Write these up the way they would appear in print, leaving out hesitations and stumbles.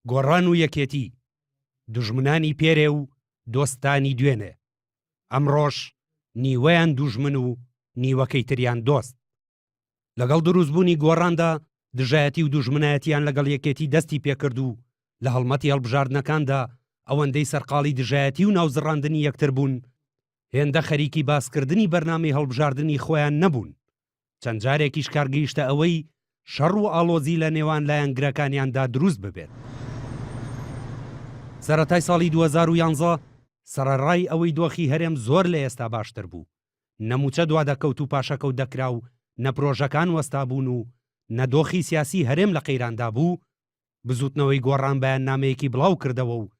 گۆڕان و یەکێتی، دوژمنانی پێرێ و دۆستانی دوێنێ، ئەمڕۆش نیوەیان دوژمن و نیوەکەی تریان دۆست. لەگەڵ دروستبوونی گۆڕاندا دژایەتی و دوژمنایەتیان لەگەڵ یەکێتی دەستی پێکرد و لە هەڵمەتی هەڵبژاردنەکاندا ئەوەندەی سەرقاڵی دژایەتی و ناوزڕاندنی یەکتر بوون، هێندە خەریکی باسکردنی بەرنامەی هەڵبژاردنی خۆیان نەبوون. چەند جارێکیش کار گەیشتە ئەوەی شەڕ و ئاڵۆزی لە نێوان لایەنگرەکانیاندا دروست ببێت. سەرەتای ساڵی 2011 سەڕەڕای ئەوەی دۆخی هەرێم زۆر لە ئێستا باشتر بوو، نە مووچە دوادەکەوت و پاشەکەوت دەکرا و نە پرۆژەکان وەستابوون و نە دۆخی سیاسی هەرێم لە قەیراندا بوو، بزووتنەوەی گۆڕان بەیاننامەیەکی بڵاوکردەوە و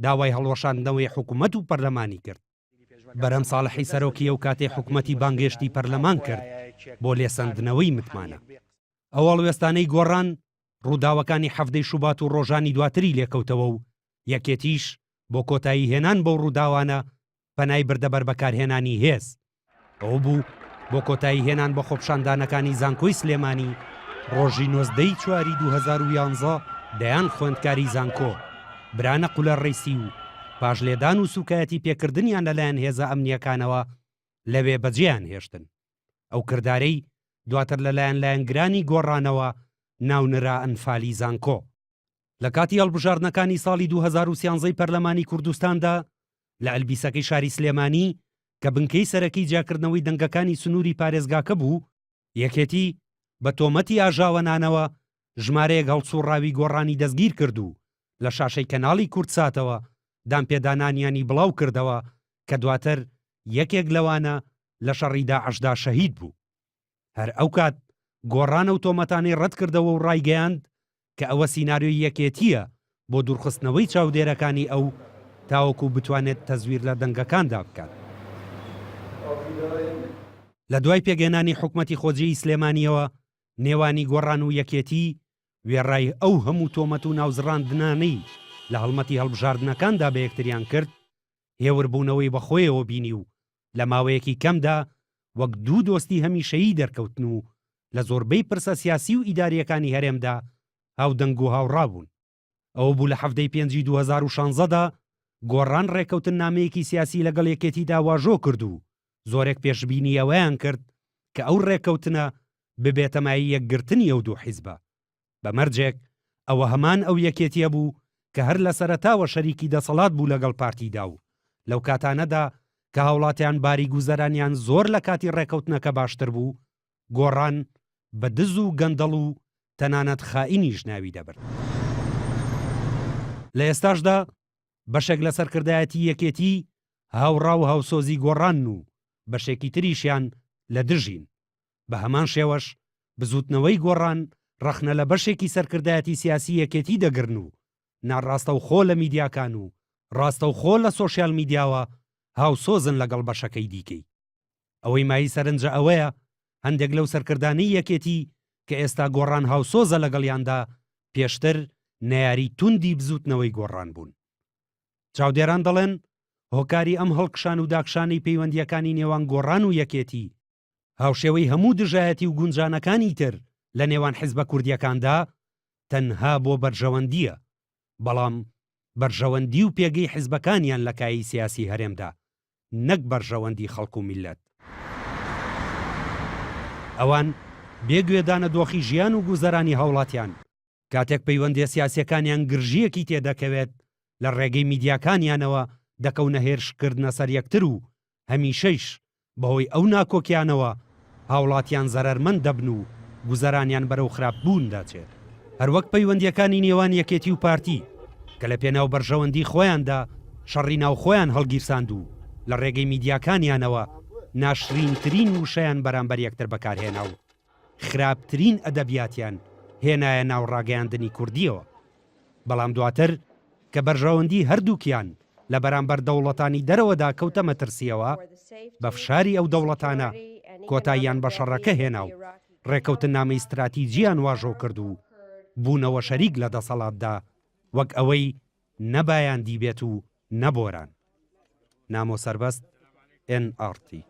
داوای هەڵوەشاندنەوەی حکومەت و پەرلەمانی کرد. بەرهەم ساڵحی سەرۆکی ئەو کاتەی حکومەتی بانگهێشتی پەرلەمان کرد بۆ لێسەندنەوەی متمانە. ئەو هەڵوێستانەی گۆڕان ڕووداوەکانی حەڤدەی شوبات و ڕۆژانی دواتری لێکەوتەوە و یەکێتیش بۆ کۆتایی هێنان بەو ڕووداوانە پەنای بردە بەر بەکارهێنانی هێز. ئەوە بوو بۆ کۆتایی هێنان بە خۆپشاندانەکانی زانکۆی سلێمانی، ڕۆژی 19 ی چواری 2011 دەیان خوێندکاری زانکۆ برانە قولە ڕیسی و پاش لێدان و سوکایەتی پێکردنیان لەلایەن هێزە ئەمنییەکانەوە لەوێ بەجێیان هێشتن. ئەو کردارەی دواتر لەلایەن لایەنگرانی گۆڕانەوە ناونرا ئەنفالی زانکۆ. لە کاتی هەڵبژاردنەکانی ساڵی 2013 ی پەرلەمانی کوردستاندا لە ئەلبیسەکەی شاری سلێمانی کە بنکەی سەرەکی جیاکردنەوەی دەنگەکانی سنووری پارێزگاکە بوو، یەکێتی بە تۆمەتی ئاژاوەنانەوە ژمارەیەک هەڵسوڕاوی گۆڕانی دەستگیر کرد و لە شاشەی کەناڵی کوردساتەوە دانپێدانانیانی بڵاو کردەوە کە دواتر یەکێک لەوانە لە شەڕی داعشدا شەهید بوو. هەر ئەوکات گۆڕان ئەو تۆمەتانەی ڕەتکردەوە و ڕایگەیاند کە ئەوە سیناریۆی یەکێتییە بۆ دوورخستنەوەی چاودێرەکانی ئەو تاوەکو بتوانێت تەزویر لە دەنگەکاندا بکات. لە دوای پێکهێنانی حکومەتی خۆجێی سلێمانییەوە نێوانی گۆڕان و یەکێتی وێڕای ئەو هەموو تۆمەت و ناوزڕاندنانەی لە هەڵمەتی هەڵبژاردنەکاندا بە یەکتریان کرد، هێوربوونەوەی بەخۆیەوە بینی و لە ماوەیەکی کەمدا وەک دوو دۆستی هەمیشەیی دەرکەوتن و لە زۆربەی پرسە سیاسی و ئیدارییەکانی هەرێمدا هاودەنگ و هاوڕا بوون. ئەوە بوو لە حەڤدە ی پێنجی 2016 دا گۆڕان ڕێککەوتننامەیەکی سیاسی لەگەڵ یەکێتیدا واژۆ کرد و زۆرێک پێشبینی ئەوەیان کرد کە ئەو ڕێککەوتنە ببێتە مایەی یەکگرتنی ئەو دوو حیزبە بە مەرجێک ئەوە هەمان ئەو یەکێتیە بوو کە هەر لە سەرەتاوە شەریکی دەسەڵات بوو لەگەڵ پارتیدا و لەو کاتانەدا کە هاوڵاتیان باری گوزەرانیان زۆر لە کاتی ڕێکەوتنەکە باشتر بوو گۆڕان بە دز و گەندەڵ و تەنانەت خائینیش ناوی دەبرد. لە ئێستاشدا بەشێک لە سەرکردایەتی یەکێتی هاوڕا و هاوسۆزی گۆڕانن و بەشێکی تریشیان لە دژین. بە هەمان شێوەش بزووتنەوەی گۆڕان ڕەخنە لە بەشێکی سەرکردایەتی سیاسی یەکێتی دەگرن و ناڕاستەوخۆ لە میدیاکان و ڕاستەوخۆ لە سۆشیال میدیاوە هاوسۆزن لەگەڵ بەشەکەی دیکەی. ئەوەی مایەی سەرنجە ئەوەیە هەندێک لەو سەرکردانەی یەکێتی کە ئێستا گۆڕان هاوسۆزە لەگەڵیاندا پێشتر نەیاری توندی بزووتنەوەی گۆڕان بوون. چاودێران دەڵێن هۆکاری ئەم هەڵکشان و داکشانەی پەیوەندییەکانی نێوان گۆڕان و یەکێتی هاوشێوەی هەموو دژایەتی و گونجانەکانی تر لە نێوان حزبە کوردییەکاندا تەنها بۆ بەرژەوەندییە، بەڵام بەرژەوەندی و پێگەی حزبەکانیان لە کایەی سیاسی هەرێمدا نەک بەرژەوەندی خەڵک و میللەت. ئەوان بێ گوێدانە دۆخی ژیان و گوزەرانی هاوڵاتیان، کاتێک پەیوەندیە سیاسیەکانیان گرژییەکی تێدەکەوێت لە ڕێگەی میدیاکانیانەوە دەکەونە هێرشکردنە سەر یەکتر و هەمیشەیش بەهۆی ئەو ناکۆکیانەوە هاوڵاتیان زەرەرمەند دەبن و گوزەرانیان بەرەو خراپبوون دەچێت. هەروەک پەیوەندیەکانی نێوان یەکێتی و پارتی کە لە پێناو بەرژەوەندی خۆیاندا شەڕی ناوخۆیان هەڵگیرساند و لە ڕێگەی میدیاکانیانەوە ناشرینترین وشەیان بەرامبەر یەکتر بەکارهێنا و خراپترین ئەدەبیاتیان هێنایە ناو ڕاگەیاندنی کوردییەوە، بەڵام دواتر کە بەرژەوەندی هەردووکیان لە بەرامبەر دەوڵەتانی دەرەوەدا کەوتە مەترسییەوە، بە فشاری ئەو دەوڵەتانە کۆتاییان بە شەڕەکە هێنا و ڕێکەوتننامەی ستراتیجییان واژۆ کرد و بوونەوە شەریک لە دەسەڵاتدا وەک ئەوەی نە بایان دیبێت و نە بۆران. نامۆ سەربەست، ئێن ئاڕ تی.